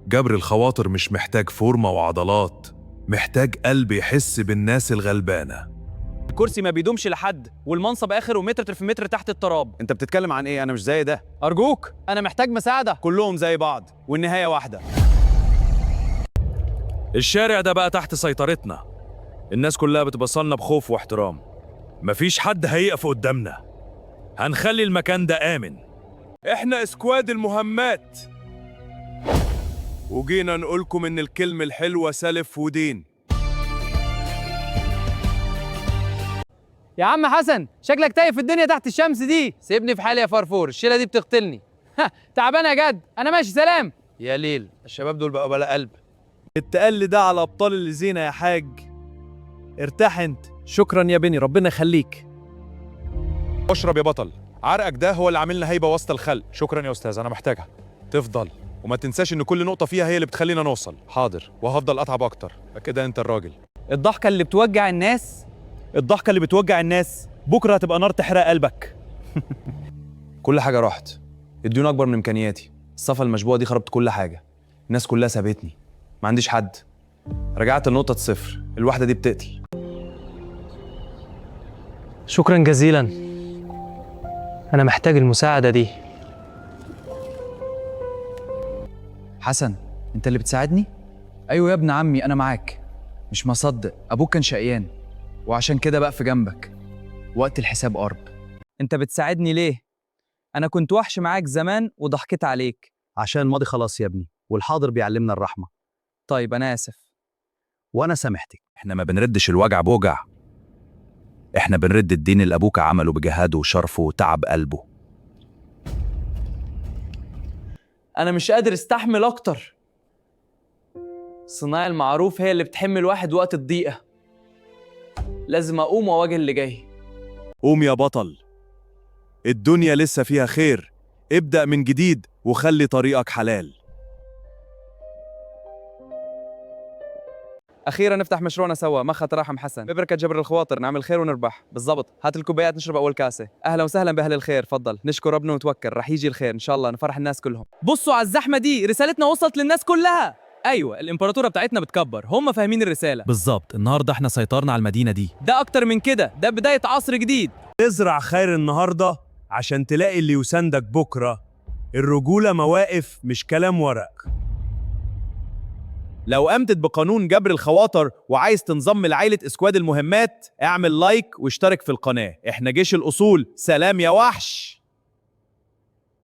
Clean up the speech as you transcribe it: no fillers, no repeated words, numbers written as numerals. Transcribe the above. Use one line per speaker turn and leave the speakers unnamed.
جبر الخواطر مش محتاج فورمة وعضلات، محتاج قلب يحس بالناس الغلبانة.
الكرسي ما بيدومش لحد، والمنصب اخره متر في متر تحت التراب.
انت بتتكلم عن ايه؟ انا مش زي ده.
ارجوك انا محتاج مساعدة.
كلهم زي بعض والنهاية واحدة.
الشارع ده بقى تحت سيطرتنا، الناس كلها بتبصلنا بخوف واحترام، مفيش حد هيقف قدامنا. هنخلي المكان ده آمن. احنا اسكواد المهمات، وجينا نقولكم ان الكلمة الحلوة سلف ودين.
يا عم حسن شكلك تايه في الدنيا تحت الشمس دي.
سيبني في حالي يا فرفور، الشيله دي بتقتلني.
تعبان يا جد، انا ماشي، سلام.
يا ليل الشباب دول بقوا بلا قلب.
التقل ده على ابطال اللي زينا يا حاج. ارتاح انت.
شكرا يا بني، ربنا يخليك.
اشرب يا بطل، عرقك ده هو اللي عاملنا هيبة وسط الخلق. شكرا يا استاذ، انا محتاجها. تفضل، وما تنساش ان كل نقطة فيها هي اللي بتخلينا نوصل. حاضر، وهفضل اتعب اكتر. كده انت الراجل.
الضحكة اللي بتوجع الناس.
الضحكة اللي بتوجع الناس بكره هتبقى نار تحرق قلبك.
كل حاجة راحت، الديون أكبر من إمكانياتي، الصفة المشبوهة دي خربت كل حاجة، الناس كلها سابتني، ما عنديش حد، رجعت لنقطة صفر، الوحدة دي بتقتل.
شكرا جزيلا، أنا محتاج المساعدة دي.
حسن، انت اللي بتساعدني؟ ايوه يا ابن عمي، انا معاك. مش مصدق، ابوك كان شقيان وعشان كده بقى في جنبك وقت الحساب قرب.
انت بتساعدني ليه؟ انا كنت وحش معاك زمان وضحكت عليك.
عشان الماضي خلاص يا ابني، والحاضر بيعلمنا الرحمة.
طيب انا اسف.
وأنا سامحتك.
احنا ما بنردش الوجع بوجع، احنا بنرد الدين اللي ابوك عمله بجهاده وشرفه وتعب قلبه.
انا مش قادر استحمل اكتر. صناع المعروف هي اللي بتحمل الواحد وقت الضيقة. لازم اقوم واواجه اللي جاي.
قوم يا بطل، الدنيا لسه فيها خير. ابدأ من جديد وخلي طريقك حلال.
اخيرا نفتح مشروعنا سوا. مخ تراحم حسن، ببركة جبر الخواطر نعمل خير ونربح. بالضبط، هات الكوبايات نشرب اول كاسه. اهلا وسهلا باهل الخير، تفضل. نشكر ربنا ونتوكل، رح يجي الخير ان شاء الله، نفرح الناس كلهم. بصوا على الزحمة دي، رسالتنا وصلت للناس كلها. ايوه الامبراطوره بتاعتنا بتكبر، هم فاهمين الرسالة.
بالظبط، النهارده احنا سيطرنا على المدينة دي.
ده اكتر من كده، ده بداية عصر جديد.
تزرع خير النهاردة عشان تلاقي اللي يساندك بكرة. الرجولة مواقف مش كلام ورق.
لو قمت بقانون جبر الخواطر وعايز تنضم لعائلة اسكواد المهمات، اعمل لايك واشترك في القناة. احنا جيش الأصول. سلام يا وحش.